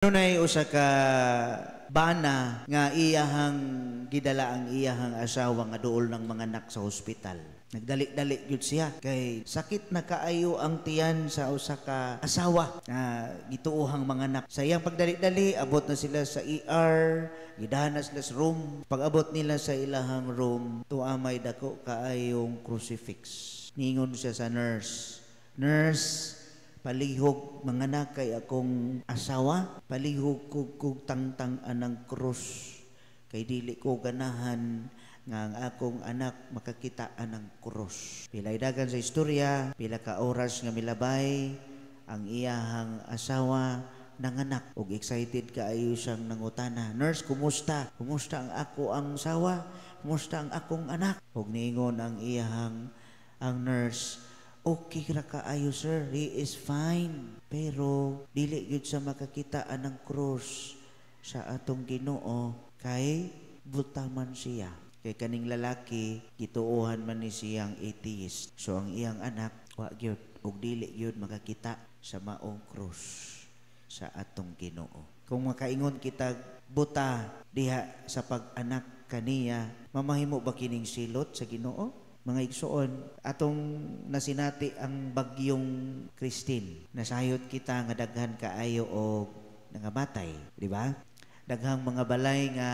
Dunay usa ka bana nga iyahang gidala ang iyahang asawa nga duol ng manganak sa ospital. Nagdali-dali gyud siya kay sakit na kaayo ang tiyan sa usa ka asawa nga gituohang manganak. Sa iyang pagdali-dali, abot na sila sa ER, gidahan na sila sa room. Pag-abot nila sa ilahang room, tuwa may dako kaayong crucifix. Ningon siya sa nurse, "Nurse, palihog manganak kay akong asawa, palihog kog tangtang anang krus kay dili ko ganahan nga ang akong anak makakita anang krus." Pilay dagan sa istorya, pila ka oras nga milabay, ang iyahang asawa nanganak ug excited kaayo siyang nangutana, "Nurse, kumusta? Kumusta ang ako ang asawa? Kumusta ang akong anak?" Ug niingon ang iyahang ang nurse, "Okay ra kaayo, sir, he is fine. Pero dili gyud sa makakita anang krus sa atong Ginoo kay buta man siya." Kay kaning lalaki, gituohan man ni siyang atheist. So ang iyang anak wa gyud ug dili gyud makakita sa maong krus sa atong Ginoo. Kung makaingon kita buta diha sa pag-anak kaniya, mamahimo ba kining silot sa Ginoo? Mga igsoon, atong nasinati ang bagyong Kristine. Nasayod kita nga daghan kaayo og nangamatay, di ba? Daghang mga balay nga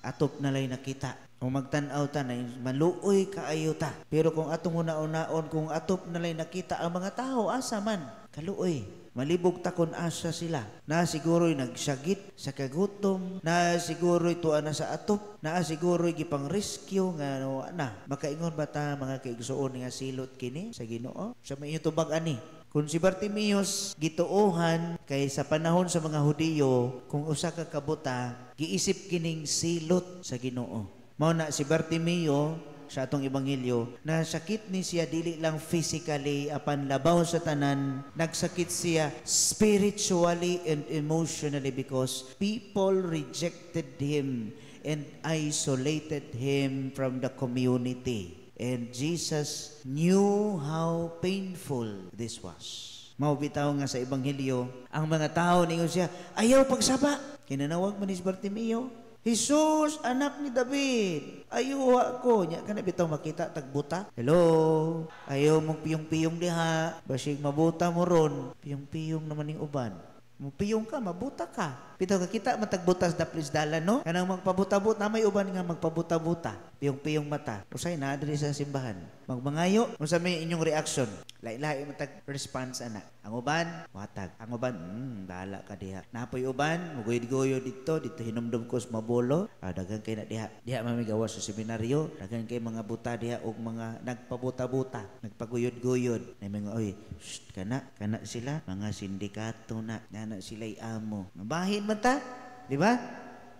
atop na lay nakita. Kung magtan-aw ta na maluoy kaayo ta. Pero kung atong una-unaon, kung atop na lay nakita ang mga tao, asa man? Kaluoy. Malibog ta kon asa sila. Na siguro'y nagsagit sa kagutom, na siguro'y tuwa na sa atop, na siguro'y gipang rescue nga no, na. Makaingon ba ta, mga kaigsuon, nga silot kini sa Ginoo? Sa may tubag ani. Kung si Bartimius gituohan kay sa panahon sa mga Hudiyo, kung usa ka kabuta, giisip kining silot sa Ginoo. Mao na si Bartimeo sa atong ebanghelyo, nasakit ni siya dili lang physically, apan labaw sa tanan nagsakit siya spiritually and emotionally because people rejected him and isolated him from the community. And Jesus knew how painful this was. Mao bitaw nga sa ebanghelyo, ang mga tao ningon siya, "Ayaw pagsaba." Kinanawag man ni si Bartimeo, "Jesus, anak ni David, ayuha ko." Nya kana bitaw makita tagbuta. Hello, ayaw mong piyong-piyong diha. Basig mabuta mo ron. Piyong-piyong naman ning uban. Mupiyong ka, mabuta ka. Bitaw kakita matagbutas daplis dalan, no? Kanang magpabuta-buta, na may uban nga magpabuta-buta. Piyong-piyong mata. Usay na diri sa simbahan. Magmangayo, unsa may inyong reaction? Lahi-lahi matag response ana. Ang uban, watag. Ang uban, bahala ka diha. Napoy uban, muguyod-guyod dito, dito hinumdum ko sa Mabolo. Ah, daghan kay na diha. Diha man gawas sa seminaryo, daghan kay mga buta diha og mga nagpabuta-buta, nagpaguyod-guyod. Na mga oy, shh, kana, kana sila, mga sindikato na, na sila'y amo. Mabahin man ta, di ba?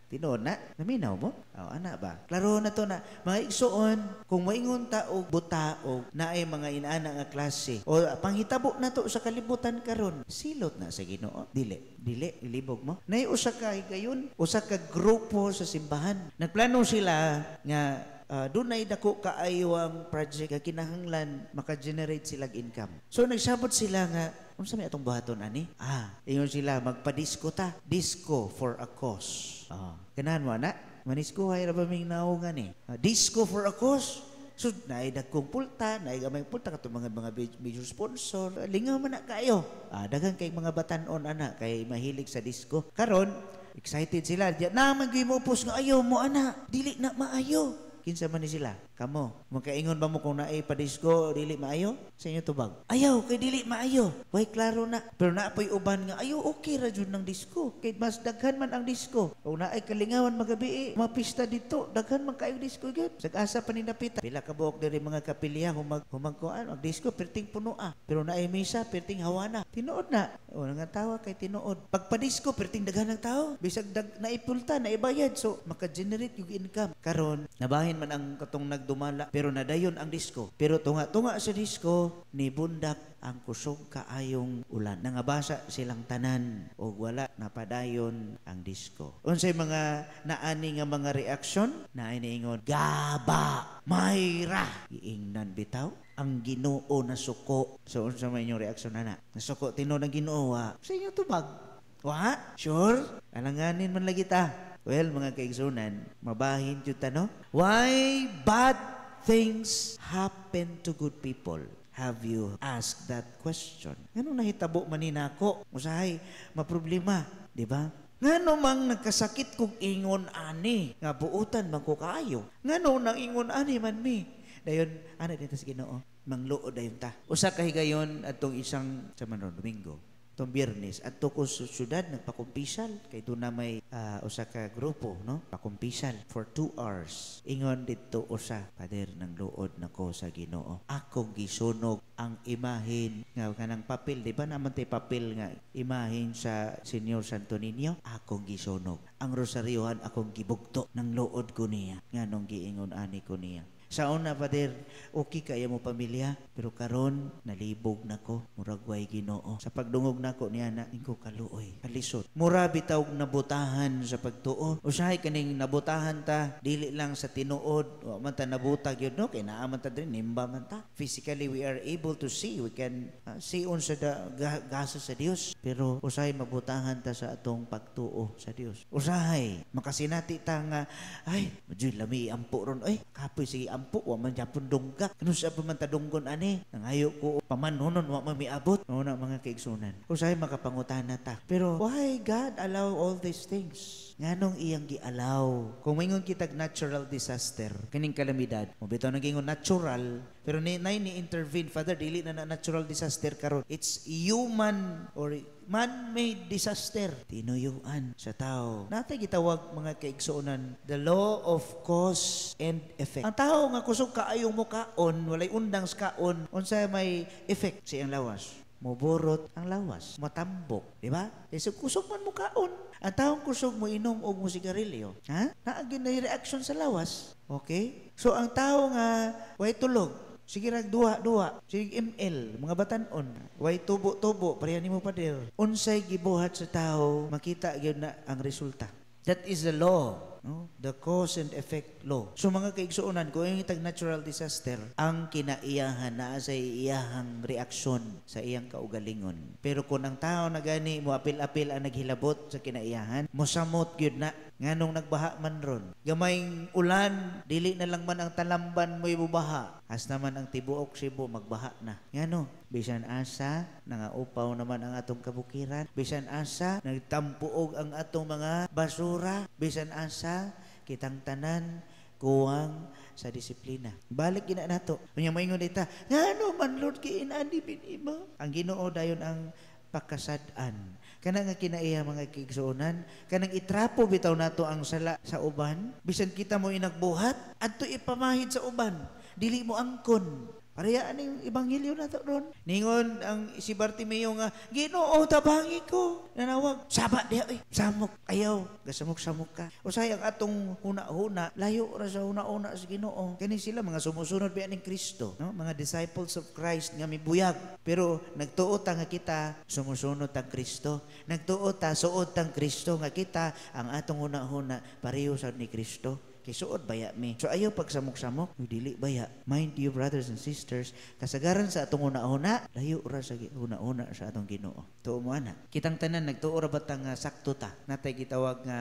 Tinuod na, naminaw mo? Oh, ana ba? Klaro na to na. Mga igsuon, kung maingon ta og buta og naay mga inana nga klase o panghitabo na to sa kalibutan karon, silot na sa Ginoo? Dili, dili, ilibog mo. Nay usa ka higayon, usa ka grupo sa simbahan. Nagplano sila nga dunay dako kaayo ang project nga kinahanglan maka-generate sila income. So nagsabot sila nga unsa may atong buhaton ani? Ah, ingon sila, magpa-disco ta. Disco for a cause. Ah, ganahan mo ana? Manisko hay ra ba ming naungan ni? Ah, disco for a cause. So naay dagkong pulta, naay gamay pulta katong mga major sponsor. Lingaw man na kayo. Ah, daghan kay mga batan-on ana kay mahilig sa disco. Karon excited sila. Di na man gyud mo nga ayaw mo ana. Dili na maayo. Kinsa man ni sila? Kamo. Magkaingon ba mo kung naay pa-disco dili maayo? Sa inyo tubag. Ayaw kay dili maayo. Way klaro na. Pero naapoy uban nga ayo, okay ra jud ng disco. Kay mas daghan man ang disco. Kung naay kalingawan magabi, mapista dito, daghan man kayo disco gyud. Sag-asa pa ni napita. Pila ka buok diri mga kapilya humag humagkuan mag disco perting puno ah. Pero naay misa perting hawana. Tinuod na. O nga tawa kay tinuod. Pagpa-disco perting daghan ng tao. Bisag dag naipulta, naibayad, so maka-generate yung income. Karon nabahin man ang katong nagdumala pero nadayon ang disco. Pero tunga-tunga sa disco ni bundak ang kusog kaayong ulan. Nangabasa silang tanan og wala napadayon ang disco. Unsay mga naani nga mga reaksyon? Naay niingon, "Gaba, mayra." Giingnan bitaw ang Ginoo nasuko. So unsa may inyong reaksyon ana? Nasuko tinuod ang Ginoo wa? Sa inyo tubag. Wa? Sure? Alanganin man lagi ta. Well, mga kaigsunan, mabahin jud ta, no? Why bad things happen to good people? Have you asked that question? Ngano nahitabo man ni nako? Usahay, maproblema, di ba? Ngano mang nagkasakit kog ingon ani, nga buutan man ko kaayo. Ngano nang ingon ani man mi? Dayon, ana din ta sa Ginoo, mangluod dayon ta. Usa ka higayon atong isang sa man ron, Domingo, tong Biyernes, adto ko sa syudad, nagpakumpisal kay doon na may usa ka grupo, no? Pakumpisal for 2 hours. Ingon didto usa, "Pader, nang luod nako sa Ginoo. Akong gisunog ang imahin nga kanang papel, di ba naman tay papel nga imahin sa Señor Santo Niño? Akong gisunog. Ang rosaryohan akong gibugto. Nang luod ko niya. Nganong giingon ani ko niya. Sa una, Pader, okay kaya mo pamilya, pero karon nalibog nako, murag way Ginoo. Sa pagdungog nako niya na ingko kaluoy, kalisod. Mura bitaw nabutahan sa pagtuo. Usahay kaning nabutahan ta, dili lang sa tinuod, wa man ta nabutag yun, no, kay naa man ta diri, nimba man ta. Physically we are able to see, we can see unsa da gasa sa Dios, pero usahay mabutahan ta sa atong pagtuo sa Dios. Usahay makasinati ta nga ay, medyo lami ampo ron, ay, kapoy sige ampo, wa man japon dungga. Kano sa pa man ta dunggon ani? Nangayo ko pamanhonon, wa man miabot. Mao na, mga kaigsunan. Usahay makapangutana ta. Pero why God allow all these things? Nganong iyang gi-allow? Kung maingon kitag natural disaster, kaning kalamidad, mo bitaw naging natural, pero ni nay ni intervene, Father, dili na na natural disaster karon. It's human or man-made disaster. Tinuyuan sa tao. Natay gitawag, mga kaigsuonan, the law of cause and effect. Ang tao nga kusog kaayong mukaon, walay undang sa kaon, unsa may effect sa iyang lawas? Muburot ang lawas, matambok, di ba? Kasi kusog man mukaon. Ang taong kusog mo inom og mo sigarilyo, ha? Naagin na reaction sa lawas. Okay? So ang tao nga way tulog, sige rag duha-duha, sige ML, mga batanon, way tubo-tubo, pareha nimo, Pader. Unsay gibuhat sa tao, makita gyud na ang resulta. That is the law. No? The cause and effect law. So mga kaigsuonan, kung yung itag natural disaster, ang kinaiyahan naa sa iyahang reaksyon sa iyang kaugalingon. Pero kung ang tao na gani mo apil-apil ang naghilabot sa kinaiyahan, mosamot gyud na. Nganong nagbaha man ron? Gamayng ulan, dili na lang man ang talamban mo ibubaha. Hasta man ang tibuok Cebu magbaha na. Ngano? Bisan asa, nangaupaw naman ang atong kabukiran. Bisan asa, nagtampuog ang atong mga basura. Bisan asa, kitang tanan, kuwang sa disiplina. Balik gina nato. Unya moingon dita, ngano man Lord kiinani binima? Ang Ginoo dayon ang pakasad-an. Kana nga kinaiya, mga kaigsuonan, kanang itrapo bitaw nato ang sala sa uban, bisan kita mo inagbuhat, adto ipamahid sa uban, dili mo angkon. Pareha aning ebanghelyo nato ron. Ningon ang si Bartimeo nga, "Ginoo, tabangi ko." Nanawag, "Saba diha oy, samok, ayaw, gasamok-samok ka." Usahay ang atong huna-huna, layo ra sa huna-huna sa Ginoo. Kani sila mga sumusunod biya ning Kristo, no? Mga disciples of Christ nga mibuyag. Pero nagtuo ta nga kita sumusunod tang Kristo. Nagtuo ta suod tang Kristo nga kita ang atong huna-huna pareho sa ni Kristo. Kay suod baya mi. So ayaw pagsamok-samok, uy, dili baya. Mind you, brothers and sisters, kasagaran sa atong huna-huna, layo ra sa huna-huna sa atong Ginoo. Tuo mo ana. Kitang tanan nagtuo ra ba ta nga sakto ta? Natay gitawag nga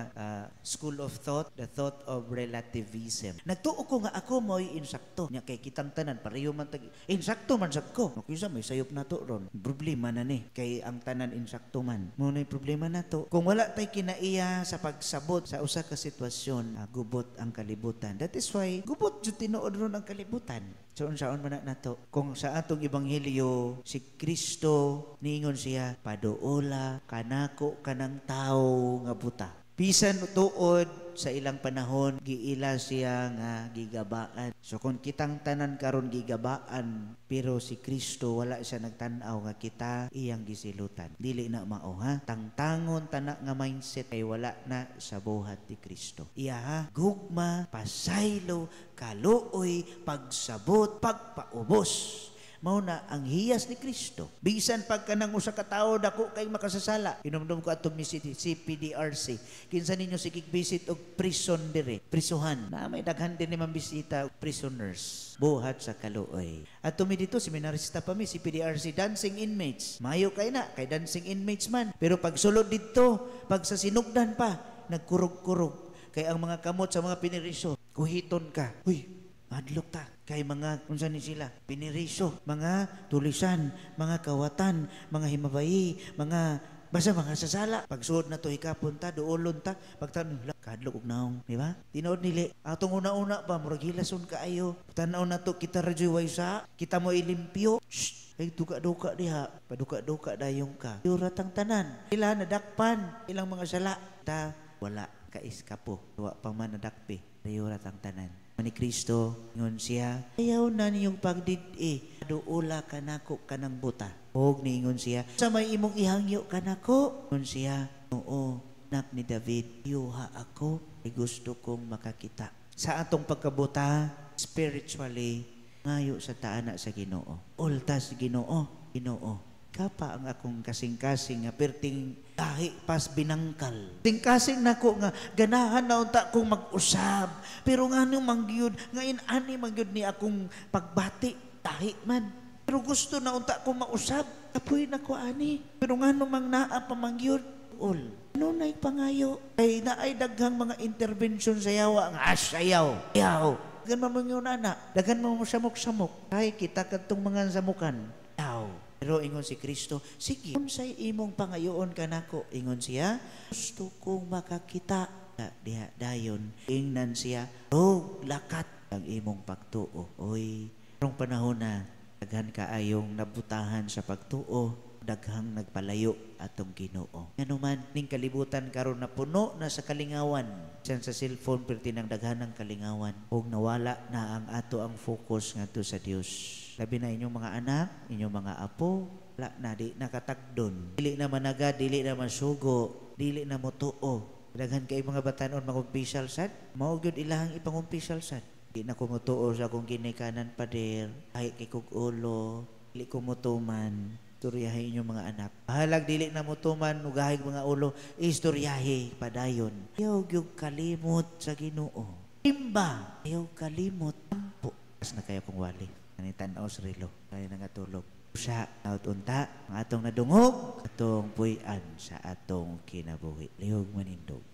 school of thought, the thought of relativism. Nagtuo ko nga ako mo'y insakto. Nya kay kitang tanan pareho man tag insakto man sad ko. Makisa may sayop nato ron. Problema na ni kay ang tanan insakto man. Mao na problema nato. Kung wala tay kinaiya sa pagsabot sa usa ka sitwasyon, gubot ang kalibutan. That is why gubot jud tinuod ron ang kalibutan. So unsaon man na nato? Kung sa atong ebanghelyo si Kristo niingon siya, "Paduola kanako kanang tawo nga buta." Bisan tuod sa ilang panahon giila siya nga gigabaan. So kung kitang tanan karon gigabaan, pero si Kristo wala siya nagtan-aw nga kita iyang gisilutan. Dili na mao ha. Tangtangon tana nga mindset ay wala na sa buhat ni Kristo. Iya ha, gugma, pasaylo, kaluoy, pagsabot, pagpaubos. Mao na ang hiyas ni Kristo. Bisan pag kanang usa ka tawo dako kay makasasala. Hinumdum ko atong CPDRC. Kinsa ninyo sige visit og prison dire, prisuhan. Na may daghan din ni bisita prisoners. Buhat sa kaluoy. At mi dito seminarista pa mi CPDRC, dancing inmates. Mayo kay na kay dancing inmates man. Pero pag sulod didto, pag sa sinugdan pa, nagkurog-kurog kay ang mga kamot sa mga piniriso. Kuhiton ka. Uy, madlok ta. Kay mga, unsa ni sila, piniriso, mga tulisan, mga kawatan, mga himabayi, mga, basta mga sasala. Pagsuod na to, hikapon ta, duolon ta, pagtanong, kadlok og naong, di ba? Tinuod nili, atong una-una pa, murag hilason kaayo. Tanaw na to, kita radyo'y waysa, kita mo ilimpyo. Shh! Ay, duka-duka diha, paduka-duka dayong ka. Yuratang tanan. Ila nadakpan, ilang mga sala. Ta, wala kaiskapo. Wa pa man nadakpi. Yuratang tanan. Ni Kristo, ingon siya, ayaw na niyong pagdid-i, duula kanako kanang buta. Og niingon siya, sa may imong ihangyo kanako. Ingon siya, oo, anak ni David, yuha ako, ay gusto kong makakita. Sa atong pagkabuta, spiritually, ngayo sa taana sa Ginoo. Ultas Ginoo, Ginoo. Kapa ang akong kasing-kasing nga perting tahi pas binangkal. Kasing-kasing nako nga ganahan na unta kong mag-usab. Pero ngano mangyud, ngayon ani mangyud ni akong pagbati, tahi man. Pero gusto na unta kong mausab, kapoy na ko ani. Pero ngano mang naa pa mangyud, ul. Ano na'y pangayo? Kay naay daghang mga intervention sa yawa nga asayaw. Yaw. Daghan man mo ana, daghan mo samok-samok. Ay kita kadtong mga samukan. Yaw. Pero ingon si Kristo, sige, unsay imong pangayoon kanako? Ingon siya, gusto kong makakita. Diha dayon, ingnan siya, og lakat ang imong pagtuo. Oy, karong panahon na daghan kaayong nabutahan sa pagtuo, daghang nagpalayo atong Ginoo. Ngano man ning kalibutan karon na puno na sa kalingawan. Siyan sa cellphone perti nang daghan ng kalingawan ug nawala na ang ato ang focus ngadto sa Dios. Labi na inyong mga anak, inyong mga apo, wala na, di nakatagdon. Dili na managa, dili na masugo, dili na motuo. Daghan kay mga batanon mangumpisal sad, mao gyud ilahang ipangumpisal sad. Di na ko motuo sa akong ginikanan, pader, ay kay kog ulo, dili ko motuman. Istoryahe inyong mga anak. Bahalag dili na motuman, ugahig mga ulo, istoryahe padayon. Ayaw gyud kalimot sa Ginoo. Timba, ayaw kalimot. Ampo. As na kayo kong wali. Tan-aw sa relo. Kaya nangatulog. Usa, out unta, ang atong nadungog, atong puy-an sa atong kinabuhi. Lihog manindog.